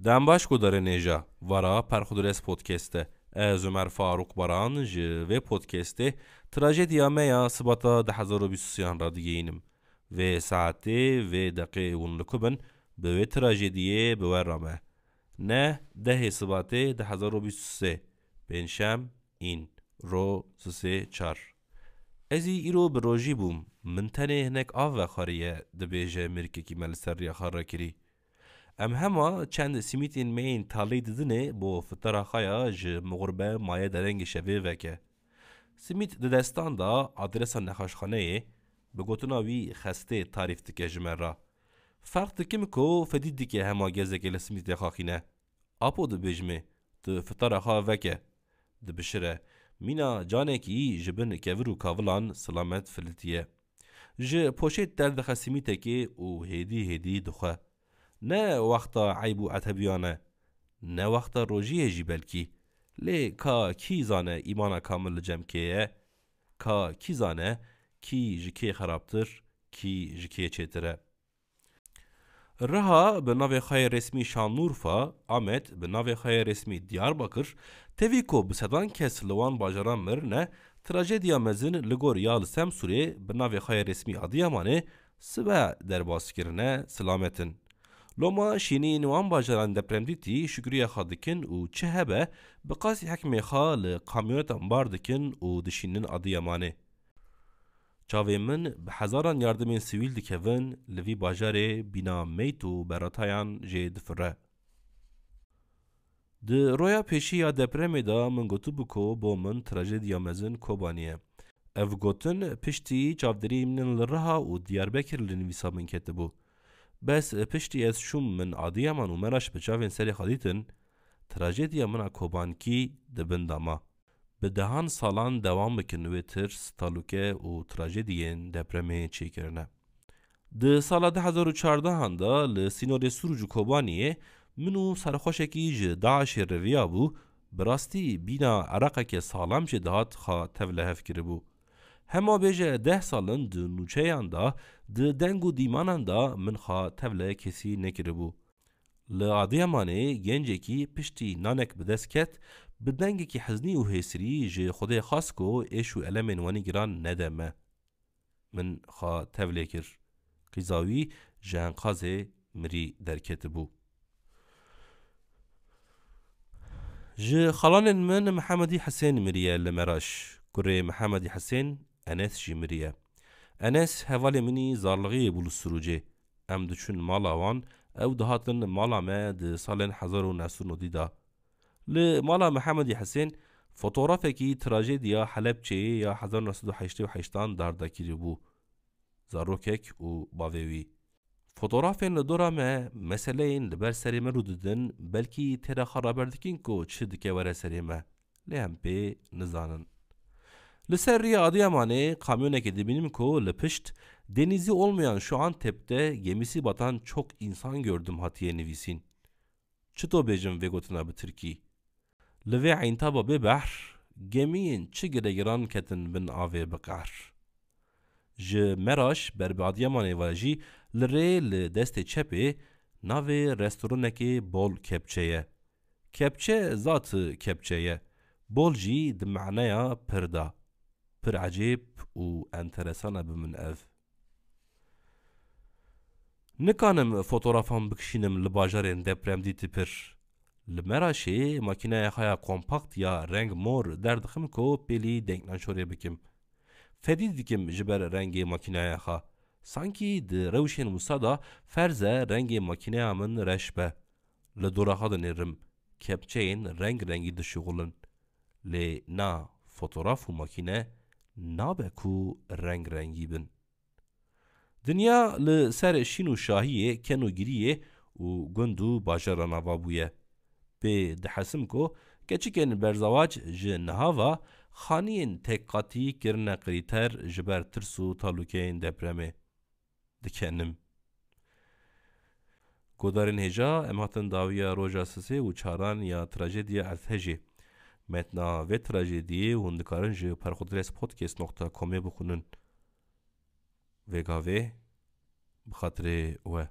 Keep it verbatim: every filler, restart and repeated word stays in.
Dem baş guhdarên hêja, vara Perxudres Podcast e. Ez Ömer Faruk Baran ji vê podcastê trajediya me ya Sibata du hezar û bîst û sêyan radigihînim. Vê saetê, vê deqê hûn li ku bin, bi wê trajediyê bi we re me. Ne dehê Sibatê du hezar û bîst û sê, pêncşem, în, ro sisê çar. Ez î îro bi rojî bûm, min tenê hinek av vexwariye, dibêje mêrikekî me li ser riya xwe rekirî. Em hema çend simîtên me yên taleyî didinê bo fitara xwe ya ji mixurbe maye derengê şevê veke. Simît di destan de adresa nexweşxaneyê, bi gotina wî xestê tarîf dike ji me re. Ferq dikim ku fedî dike hema gezekê li simîtê xaxîne. Apo dibêjimê, tu fitara xwe veke. Dibişire, mîna canekî ji bin kevir û kavilan silamet filitiye. Ji poşêt derdixe simîtekê û hêdî hêdî dixwe. Ne wexta eyb û etebiyan e, ne wexta rojiyê jî belkî. Lê ka kî zane îmana kamil li cem kê ye? Ka kî zane kî ji kê xerabtir, kî ji kê çêtir e? Riha bi navê xwe yê resmî Şanlurfa, Amed bi navê xwe yê resmî Diyarbakir, tevî ku bi sedan kes li wan bajaran mirine, trajediya mezin li gor ya li Semsûrê bi navê xwe yê resmî Adiyamanê sibe derbas kirine, silamet in. Loma şîniyên wan bajaran depremdîtî şikriya xwe dikin û çi hebe bi qasî hekmê xwe li kamyonetan bar dikin û dişînin Adiyamanê. Çavên min bi hezaran yardimên sivîl dikevin, li vî bajarê bîna meyt û beratayan jê difire. Di roya pêşî ya depremê de min gotibû ku bo min trajediya mezin Kobanî ye. Ev gotin piştî çavdêriyên min li Riha û Diyarbekir li nivîsa min ketibû. Bes piştî ez çûm min Adiyaman û Meraş bi çavên serê xwe dîtin, trajediya min a Kobankî di bin de ma. Bi dehan salan dewam bikin wê tirs, talûke û trajediyên depremê çêkirine. Di sala du hezar û çardehan de li sînorê Sûrûc û Kobaniyê min û serxweşekî ji DAIŞê reviyabû, bi rastî bîna ereqeke salam jê dihat xwe tevlihev kiribû. Hema bêje deh sal in di nûçeyan de, di deng û dîmanan de min xwe tevlihevkesî nekiribû. Li Adiyamanê gencekî piştî nanek bi dest ket, bi dengekî heznî û hêsirî ji Xwedê xwest ku êş û elemên wanî giran nede me. Min xwe tevlê kir. Qîza wî ji enqazê mirî derketibû. Ji xalanên min Mihemedî Hisên miriye li Meraş. Kurê Mihemedî Hisên, Enes jî miriye. Enes hevalê min î zarlixiyê bû li Sirûcê. Em diçûn mala wan, ew dihatin mala me di salên hezar û neh sed û nodî de. Li mala Mihemedî Hisên fotografekî trajediya Helebçeyê ya hezar neh sed û heştê û heştan darda kiribû. Zarokek û bavê wî. Fotografên li dora me meseleyên li ber serê me rû didin, belkî têra xwe raber dikin ku çi dike were serê me. Lê em pê nizanin. Li ser riya Adiyamanê kamyonekê dibînim ku li pişt "Denizi olmayan şu an tepte, gemisi batan çok insan gördüm" hatiye nivîsîn. Çito bêjim vê gotina bi tirkî? Li vê eynta ba bê behr, gemiyên çi giregiran ketin bin avê bi qehr. Ji Meraş ber bi Adiyamanê ve jî li rê li destê çepê navê restoranekê Bol Kepçe ye. Kepçe zat kepçe ye. Bol jî di maneya pir de. Pir ecêb û enteresan e bi min ev. Nikanim fotografan bikişînim li bajarên depremdîtî pir. Li Meraşê makîneya xwe ya kompakt ya reng mor derdixim ku pêlî denknaşorê bikim. Fedî dikim ji ber rengê makîneya xwe. Sankî di rewşên wisa de ferz e rengê makîneya min reş be. Li dora xwe dinêrim, kepçeyên reng rengî dişixulin. Lê na fotograf û makîne nabe ku reng rengî bin. Dinya li ser şîn û şahiyê, ken û giriyê û gund û bajaran ava bûye. Pê dihesim ku keçikên berzawac ji niha ve xaniyên tekqatî kirine qirîter ji ber tirs û talûkeyên depremê. Dikenim. Godarên hêja, em hatin dawiya roja sisê û çaran ya trajediya Erdhejê. Metna vê trajediyê hûn dikarin ji perxudres podcast nokta comê bixwînin. Vê gavê bi xatirê we.